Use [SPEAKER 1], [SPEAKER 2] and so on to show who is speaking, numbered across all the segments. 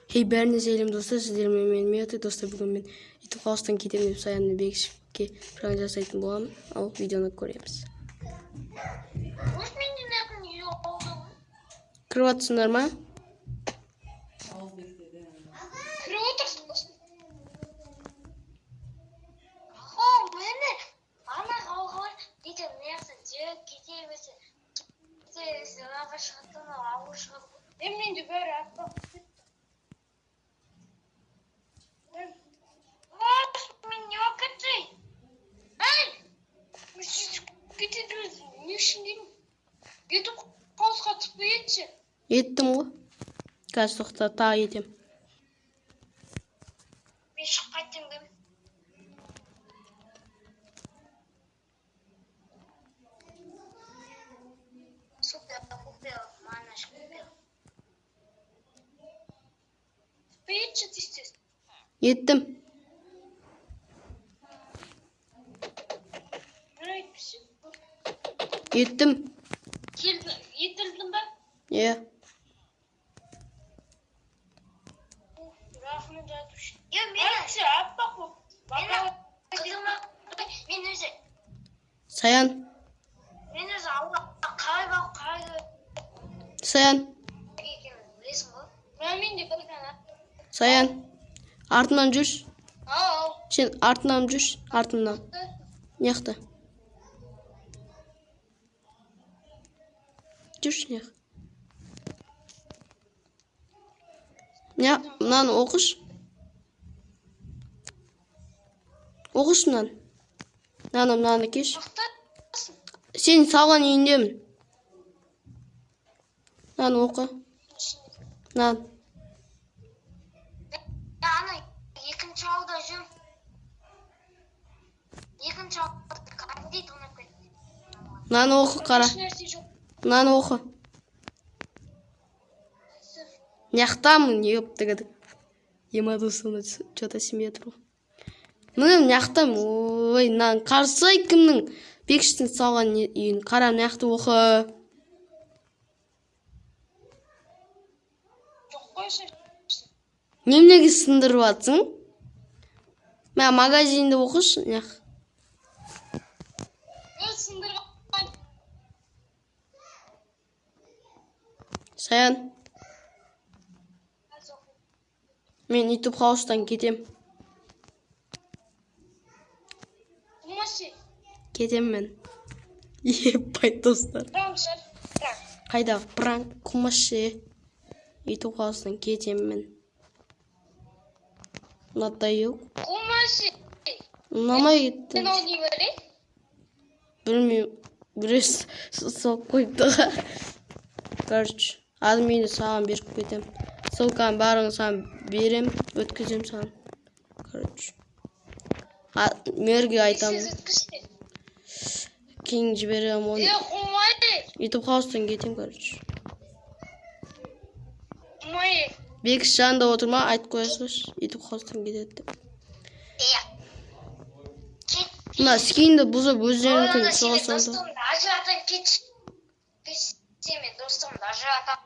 [SPEAKER 1] Hey, бәріне сәлем, достар! Сіздермен мен, Меоты. Достар, бүгін мен Ютуб хаустан кетемін деп Саянды Бекішевке пранк жасайтын боламын. Ал видеоны көреміз.
[SPEAKER 2] Өз менен якын үй oldu.
[SPEAKER 1] Кіріп жатсыңдар ма?
[SPEAKER 3] Ауыз бектеді.
[SPEAKER 2] Кіріп отырсың ба? О, міне ана ауылға бар дейді, мына жақтан жүріп кете берсе, кете берсе, мынаға шығады, мынау ауыл шығады. Е, менде бәрі аппақ болып кетті. Мен не болып кетті? Ей! Сөйтіп кетеді өзі. Не үшін деймін? Ютуб хаусқа түспей кетші.
[SPEAKER 1] Еттім ғой. Қазір, тоқта, тағы етем.
[SPEAKER 2] Мен шығып қайтайын деймін. Супер, купил, манаш купил. Түспей кетші тез-тез.
[SPEAKER 1] Еттім.
[SPEAKER 2] Не айтпайсың?
[SPEAKER 1] Еттім.
[SPEAKER 2] Келді, етілдің ба?
[SPEAKER 1] Иә.
[SPEAKER 2] Рахмет жатушы. Е, мен аппақ болып. Мен өзі,
[SPEAKER 1] Саян,
[SPEAKER 2] мен өзі ауылға қалай барып қалай
[SPEAKER 1] Саян,
[SPEAKER 2] екенін білесің ғой. Мен де білген.
[SPEAKER 1] Саян. Артымнан жүрші.
[SPEAKER 2] Ау.
[SPEAKER 1] Сен артымнан жүрші, артымнан. Мына жақта. Жүрші мына жаққа. Мына, мынаны оқышы. Оқышы мынаны. Мынаны, мынаны кеш.
[SPEAKER 2] Тоқтасың.
[SPEAKER 1] Сен салған үйіндемін. Мынаны оқы. Мынаны.
[SPEAKER 2] Ана екінші ауылда жүрмін. Екінші ауылда кәдімгідей тонап кетті.
[SPEAKER 1] Мынаны оқы, қара.
[SPEAKER 2] Ешнәрсе жоқ.
[SPEAKER 1] Мынаны оқы. Мына жақтамын, ёптігіді. Ема, достар, что-то сенбей жатыр ғой. Міне, мына жақтамын. Ой, мынаны қарсы, кімнің, Бекіштің салған үйін. Қара, мына жақты оқы.
[SPEAKER 2] Жоқ қой ешнәрсе.
[SPEAKER 1] Неменеге сындырып жатсың? Мә, магазинді оқышы, мына жақ.
[SPEAKER 2] Өз сындырған.
[SPEAKER 1] Саян, мен Ютуб хаустан кетем.
[SPEAKER 2] Қумашы.
[SPEAKER 1] Кетем мен. Ебать, достар.
[SPEAKER 2] Пранк шығар. Пранк.
[SPEAKER 1] Қайда пранк, қумашы. Ютуб хаустан кетем мен. Надоел.
[SPEAKER 2] Қумашы.
[SPEAKER 1] Ұнамай кетті.
[SPEAKER 2] Сен ол не бар, е?
[SPEAKER 1] Білмеймін. Біреу соғып қойыпты ғой. Короче, админді саған беріп кетем. Ссылканы бәрін саған берем, өткізем саған. Короче. Мерге айтамын.
[SPEAKER 2] Сіз өткізші.
[SPEAKER 1] Кейін жіберемін оны.
[SPEAKER 2] Е, қумай.
[SPEAKER 1] Ютуб хаустан кетем, короче.
[SPEAKER 2] Қумай.
[SPEAKER 1] Бекіш жанында отыр ма? Айтып қоя салшы. Ютуб хаустан кетеді деп.
[SPEAKER 2] Е. Кет.
[SPEAKER 1] Мына скинді бұзып өздерінікін
[SPEAKER 2] Онда
[SPEAKER 1] соға
[SPEAKER 2] сені
[SPEAKER 1] салды.
[SPEAKER 2] достығымды ажыратамын, кетші. Кетші, мен достығымды ажыратамын.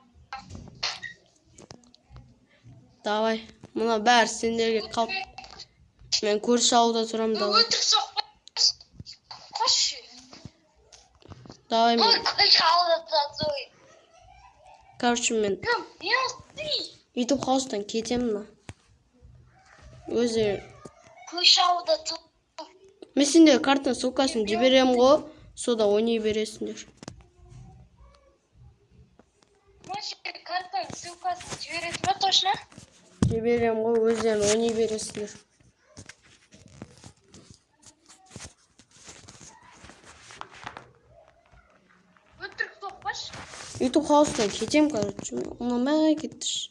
[SPEAKER 1] Давай. Мына бәрі сендерге қалып. Мен көрші ауылда тұрамын, давай.
[SPEAKER 2] Өтірік соқпа. Қойшы.
[SPEAKER 1] Давай
[SPEAKER 2] Ой,
[SPEAKER 1] мен.
[SPEAKER 2] көрші ауылда тұрады ой.
[SPEAKER 1] Короче, мен
[SPEAKER 2] Кім? Не істей?
[SPEAKER 1] Ютуб хаустан кетемін мына. Өздері.
[SPEAKER 2] Көрші ауылда тұр.
[SPEAKER 1] Мен сендерге картаның ссылкасын жіберемін ғой. Сода ойнай бересіңдер.
[SPEAKER 2] Может, картаның ссылкасын жібереді ма точно?
[SPEAKER 1] Жіберемін ғой, өздерің ойнай бересіңдер.
[SPEAKER 2] Өтірік соқпашы.
[SPEAKER 1] Ютуб хаустан кетемін, короче. Ұнамай кетті.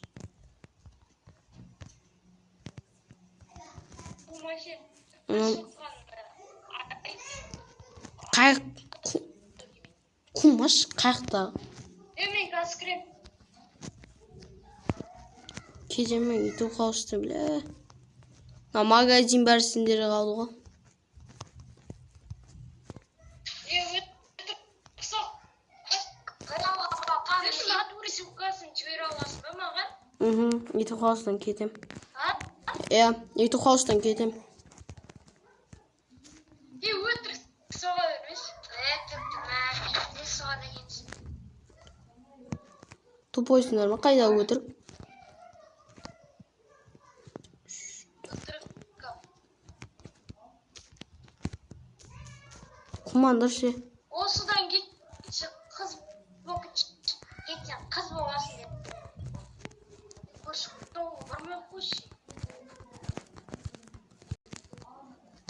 [SPEAKER 2] Қумашы.
[SPEAKER 1] Қай қумаш қаяқтағы?
[SPEAKER 2] Е, мен қазір кіремін.
[SPEAKER 1] Кетемін мен Ютуб хаусты, бля. Мына магазин бәрі сендерге қалды ғой.
[SPEAKER 2] Е, өтірік соқ. Ссылкасын жібере аласың ба маған?
[SPEAKER 1] Мхм, Ютуб хаустан кетем.
[SPEAKER 2] А?
[SPEAKER 1] Иә, Ютуб хаустан кетем.
[SPEAKER 2] Е, өтірік соға бермеші. Е, тіпті мә, не соғады екенсің.
[SPEAKER 1] Тупойсыңдар ма? Қайда өтірік?
[SPEAKER 2] Өтірік.
[SPEAKER 1] Құмандар ше.
[SPEAKER 2] Осыдан кетші, қыз болып кетсең, қыз боласың деп. Көрші бармай ақ қойшы.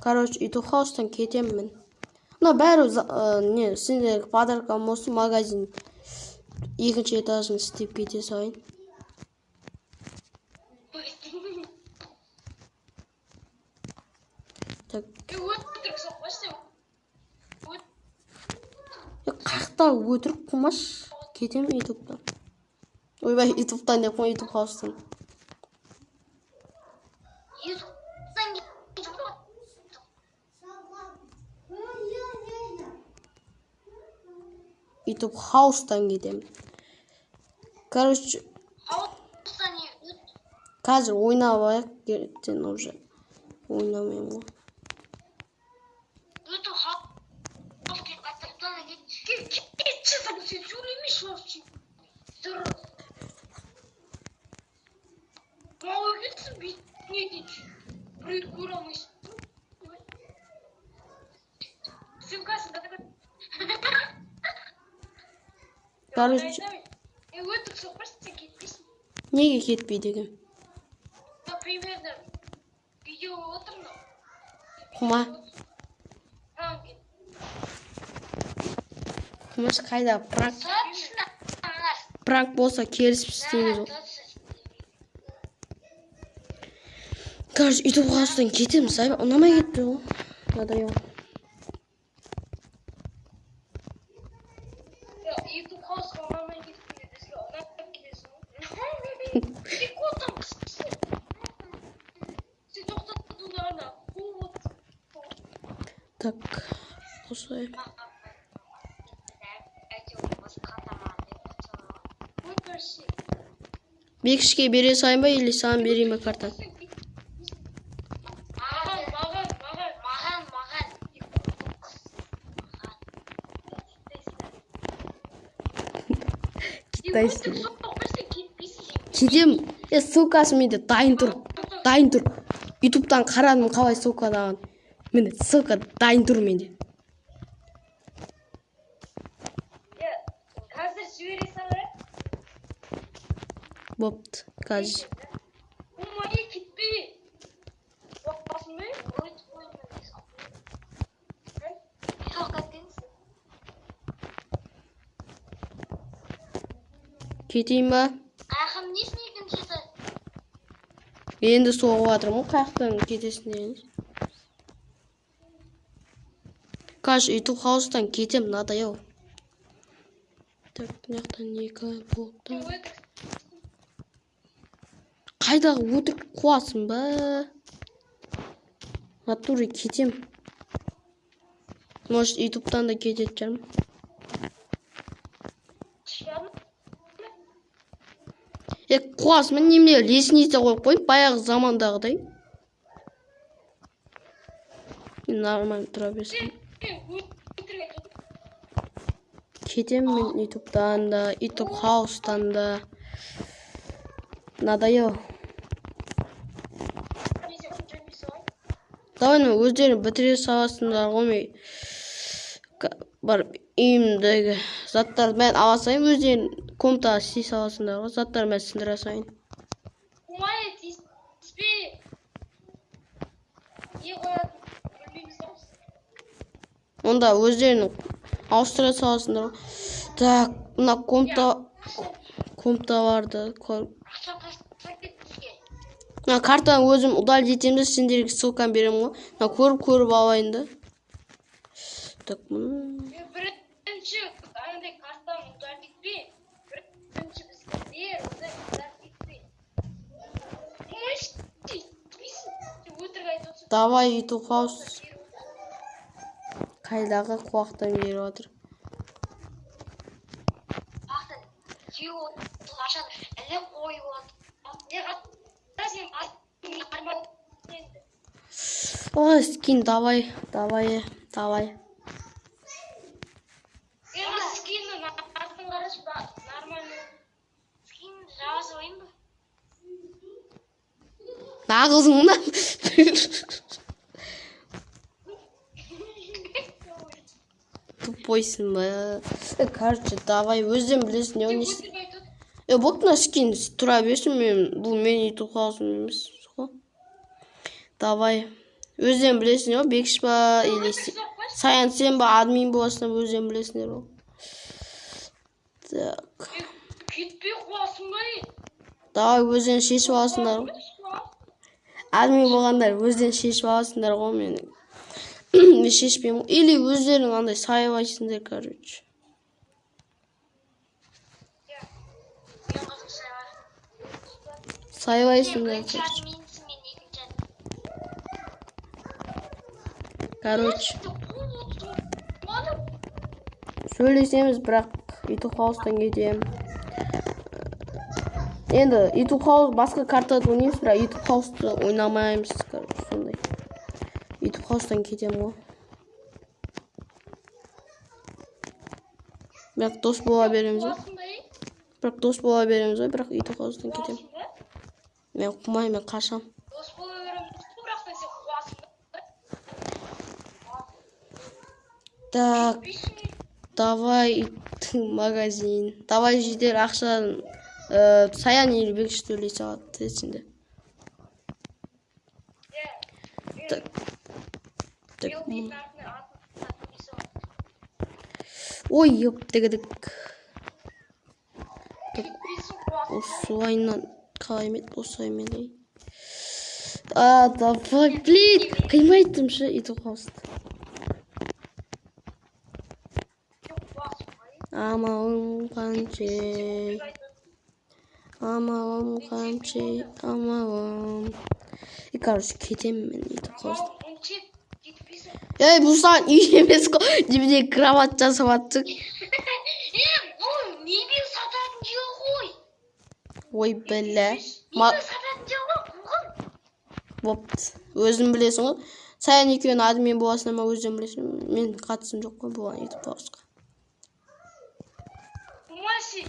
[SPEAKER 1] Короче, Ютуб хаустан кетемін мен. Мына бәрі не, сендерге подаркам осы магазин екінші этажын істеп кете салайын. Так,
[SPEAKER 2] Е, өтірік соқпашы сен.
[SPEAKER 1] Қаяқта өтірік, қумаш? Кетемін Ютубтан. Ойбай, Ютубтан деп қой, Ютуб хаустан.
[SPEAKER 2] Ютубтан кетіп.
[SPEAKER 1] Ютуб хаустан кетемін. Короче,
[SPEAKER 2] Хаустан не
[SPEAKER 1] қазір ойнап алайық, ертең уже ойнамаймын ғой.
[SPEAKER 2] Ютуб хаус кетіп кетші, сен сөйлемейші вообще. Дұрыс. Мал екенсің, бетіне дейін. Біреуді көре алмайсың. Ссылкасын.
[SPEAKER 1] Короче,
[SPEAKER 2] Е, өтірік соқпашы, сен кетпейсің.
[SPEAKER 1] Неге кетпейді екен?
[SPEAKER 2] Мына примерно видео отыр мынау.
[SPEAKER 1] Құма,
[SPEAKER 2] Пранк.
[SPEAKER 1] Құмаш, қайда пранк? Пранк болса келісіп істейміз ғой. Короче, Ютуб хаустан кетеміз, айба, ұнамай кетті ғой. Надоел.
[SPEAKER 2] Ютуб хаусқа ұнамай кеткенде бізге ұнап кетесің ғой. Прикол там. Сен тоқтатудың ана қуып отырсың.
[SPEAKER 1] Так, осылай.
[SPEAKER 2] Әйтеуір Өтірші.
[SPEAKER 1] Бекішке бере салайын ба или саған берейін ба картаны?
[SPEAKER 2] Маған, маған, маған, маған, маған.
[SPEAKER 1] Китайский.
[SPEAKER 2] Соқпайсың, кетпейсің сен.
[SPEAKER 1] Кетемін. Е, ссылкасы менде дайын тұр. Дайын тұр. Ютубтан қарадым қалай ссылкалаған. Міне, ссылка дайын тұр менде.
[SPEAKER 2] Е, қазір жібере салайық.
[SPEAKER 1] Бопты. Қазір.
[SPEAKER 2] Болмай, кетпе. Қорқасың ба? Өтіп қойма. Тоқтатыңыз.
[SPEAKER 1] Кетейін ба?
[SPEAKER 2] Ақым несін екінші этаж?
[SPEAKER 1] Енді соғып жатырмын ғой, қаяқтан кетесің деген. Короче, Ютуб хаустан кетем, надоел. Так, мына жақтан екі блоктан. Қайдағы өтірік, қуасың ба? В натуре кетем. Может, Ютубтан да кететін шығармын. Е, қуасың ба, немене, лестница қойып қойып, баяғы замандағыдай. Нормально тұра берсін. Кетемін мен Ютубтан да, Ютуб хаустан да. Надоел. Давай, ну, өздерің бітіре саласыңдар ғой, мен барып үйімдегі заттарды бәрін ала салайын, өздерің комнатаға істей саласыңдар ғой, заттарды бәрін сындыра салайын.
[SPEAKER 2] Оңай, тиіспе. Не қоятын білмейміз ғой.
[SPEAKER 1] Онда өздерің ауыстыра саласыңдар ғой. Так, мына комнаталарды
[SPEAKER 2] Ақша тастап кет бізге.
[SPEAKER 1] Мына картаны өзім удалить етемін де, сендерге ссылканы беремін ғой. Мына көріп көріп алайын да. Так,
[SPEAKER 2] Бірінші андай картаны удалить етпе. Бірінші бізге бер, одан удалить етпе. Оңай, тиіспейсің. Сен өтірік айтып отырсың.
[SPEAKER 1] Давай, Ютуб хаус. Қайдағы қуақтан беріп жатыр?
[SPEAKER 2] Ақтан күйеуі қашан іліп қойып отыр. Не қара, сен арман енді.
[SPEAKER 1] Ой, скин, давай, давай, давай.
[SPEAKER 2] Енді скиннің артын қарашы, нормально. Скин жаба салайын ба?
[SPEAKER 1] Нағызың мына. Тупойсың ба? Короче, давай, өздерің білесің, не ойнайсың.
[SPEAKER 2] Өтірік айтып.
[SPEAKER 1] Болды, мына скин тұра берсін, мен бұл менің ютуб хаусым емес қой. Давай. Өздерің білесіңдер ғой, Бекіш па или Саян, сен ба админ боласың ба, өздерің білесіңдер ғой. Так.
[SPEAKER 2] Кетпей қуасың ба, ей?
[SPEAKER 1] Давай, өздерің шешіп аласыңдар ғой. Админ болғандар өздерің шешіп аласыңдар ғой мені. Мен шешпеймін ғой. Или өздерің андай сайлайсыңдар, короче.
[SPEAKER 2] Мен қызық сайлар.
[SPEAKER 1] Сайлайсыңдар.
[SPEAKER 2] Бірінші админсің, мен екінші админ.
[SPEAKER 1] Короче,
[SPEAKER 2] Қуып отырсың. Қуанып.
[SPEAKER 1] сөйлесеміз, бірақ ютуб хаустан кетемін. Енді ютуб хаус басқа картада ойнаймыз, бірақ ютуб хаусты ойнамаймыз, короче, сондай. Ютуб хаустан кетемін ғой. Бірақ дос бола береміз ғой.
[SPEAKER 2] Қуасың ба, ей?
[SPEAKER 1] Бірақ дос бола береміз ғой, бірақ ютуб хаустан кетемін.
[SPEAKER 2] Қуасың ба?
[SPEAKER 1] Мен қумаймын, мен қашам.
[SPEAKER 2] Дос бола береміз ғой, бірақ та сен қуасың ба?
[SPEAKER 1] Так,
[SPEAKER 2] Кетпейсің, ей.
[SPEAKER 1] давай иттің магазин. Давай, жедел ақша, Саян или Бекіш төлей салады десіңдер.
[SPEAKER 2] Иә.
[SPEAKER 1] Так. Так.
[SPEAKER 2] Белбидің артына атын төлей салады.
[SPEAKER 1] Ой, ёптігідік.
[SPEAKER 2] Кетпейсің, қуасың.
[SPEAKER 1] Осылайынан қалай ма еді, осылай ма еді? А, давай, блин, қимайтын ше ютуб хаусты.
[SPEAKER 2] Сен қуасың ба, ей?
[SPEAKER 1] Амалым қанша,
[SPEAKER 2] Өтірік айтып.
[SPEAKER 1] амалым қанша, амалым. И, короче, кетемін мен ютуб хаустан.
[SPEAKER 2] Амал онша кетпейсің.
[SPEAKER 1] Ей, бұл саған үй емес қой, немене кровать жасап жатсың?
[SPEAKER 2] Е, бұл мебель сататын жер ғой.
[SPEAKER 1] Ой, бля.
[SPEAKER 2] Мебель сататын жер ғой, қуғын.
[SPEAKER 1] Бопты. Өзің білесің ғой. Саян екеуің админ боласың ма, өздерің білесің. Мен қатысым жоқ қой бұған, ютуб хаусқа.
[SPEAKER 2] Қумашы.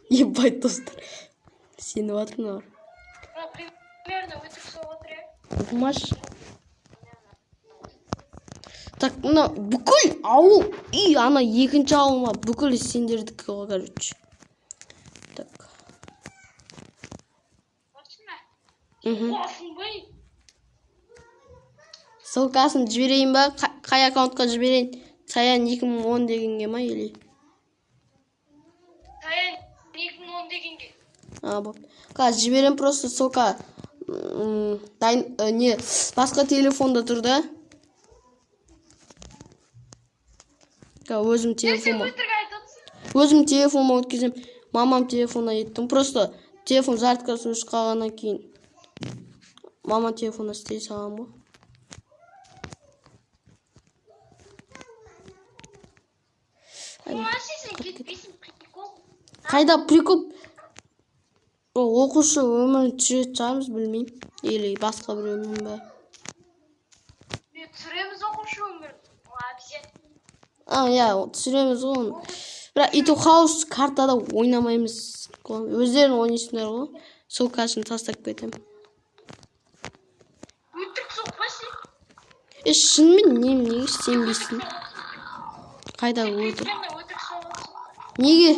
[SPEAKER 1] Ебать, достар. Сеніп жатыр мыналар.
[SPEAKER 2] Мына примерно өтірік соғып отыр, иә.
[SPEAKER 1] Оқымашы. Так, мына бүкіл ауыл, үй, ана екінші ауыл ма, бүкіл сендердікі ғой, короче. Так.
[SPEAKER 2] Отырсың ба?
[SPEAKER 1] Мхм.
[SPEAKER 2] Қуасың ба, ей?
[SPEAKER 1] Ссылкасын жіберейін ба? Қай аккаунтқа жіберейін? Саян 2010 дегенге ма или?
[SPEAKER 2] Саян 2010 дегенге.
[SPEAKER 1] А, болды. Қазір жіберем, просто ссылка. Дайын, не, басқа телефонда тұр да. Қазір өзім
[SPEAKER 2] Сен
[SPEAKER 1] телефоныма.
[SPEAKER 2] өтірік айтып отырсың.
[SPEAKER 1] Өзім телефоныма өткіземін. Мамам телефонына еттім. Просто телефон зарядкасы өшіп қалғаннан кейін мама телефонына істей саламын ғой.
[SPEAKER 2] Қумашы, сен кетпейсің, прикол.
[SPEAKER 1] Қайда прикол? Ол оқушы өмірін түсіретін шығармыз, білмеймін. Или басқа бір өмір ба?
[SPEAKER 2] Е, түсіреміз оқушы өмірін. Ол обязательно.
[SPEAKER 1] А, иә, түсіреміз ғой оны. Бірақ ютуб хаус картада ойнамаймыз. Өздерің ойнайсыңдар ғой. Ссылкасын тастап кетемін.
[SPEAKER 2] Өтірік соқпашы.
[SPEAKER 1] Е, шынымен не, неге сенбейсің? Қайда өтірік?
[SPEAKER 2] Примерно өтірік соғып отырсың.
[SPEAKER 1] Неге?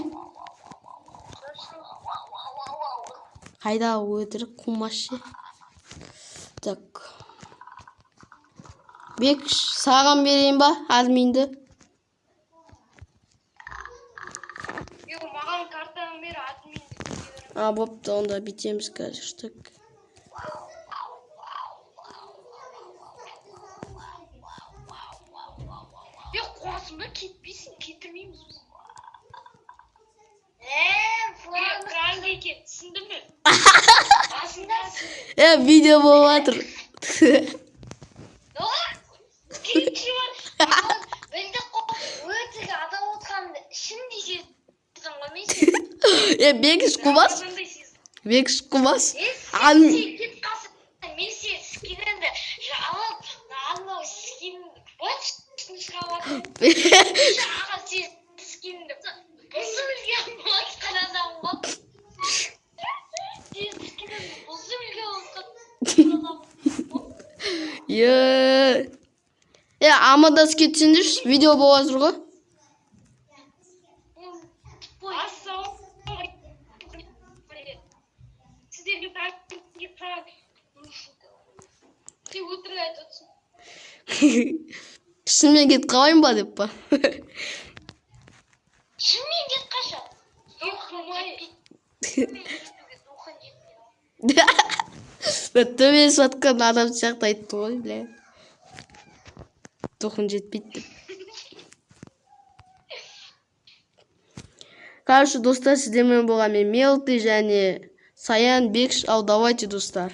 [SPEAKER 1] Қайда өтірік, қумашы? Так. Бекіш, саған берейін ба админді?
[SPEAKER 2] Е, маған картаны бер, админді беремін.
[SPEAKER 1] А, бопты, онда бүйтеміз қазір. Так.
[SPEAKER 2] Е, қуасың ба, кетпейсің, кетірмейміз біз.
[SPEAKER 4] Е,
[SPEAKER 2] Е, пранк екен, түсіндің бе? Басында
[SPEAKER 1] Е, видео болып жатыр.
[SPEAKER 2] скриншот бар.
[SPEAKER 4] Білдік қой, өтірік адам отқанды шын десесің ғой мен сен.
[SPEAKER 1] Е, Бекіш, қумас.
[SPEAKER 2] Мынандай сезім.
[SPEAKER 1] Бекіш қумас.
[SPEAKER 4] Е, сен кет қалсаң, мен сен скиніңді алып, анау скиніңді быт-шытын шығарып. Аға, сен скиніңді бұзып үлгеріп отқан адам ғой. Сен скиніңді бұзып үлгеріп отқан адам.
[SPEAKER 1] Е. Е, амандасып кетсеңдерші, видео болып жатыр ғой.
[SPEAKER 2] Ассалаумағалейкум. Сіздерге тағы сен өтірік айтып отырсың.
[SPEAKER 1] Шынымен кетіп қалайын ба деп па?
[SPEAKER 4] Шынымен кет қашан?
[SPEAKER 2] Духымай.
[SPEAKER 4] Шынымен кетуге духың жетпейді.
[SPEAKER 1] Төбелесіп жатқан адам сияқты айтты ғой, бля. Духың жетпейді деп. Короче, достар, сіздермен болған мен, Мелти және Саян, Бекш. Ал давайте, достар.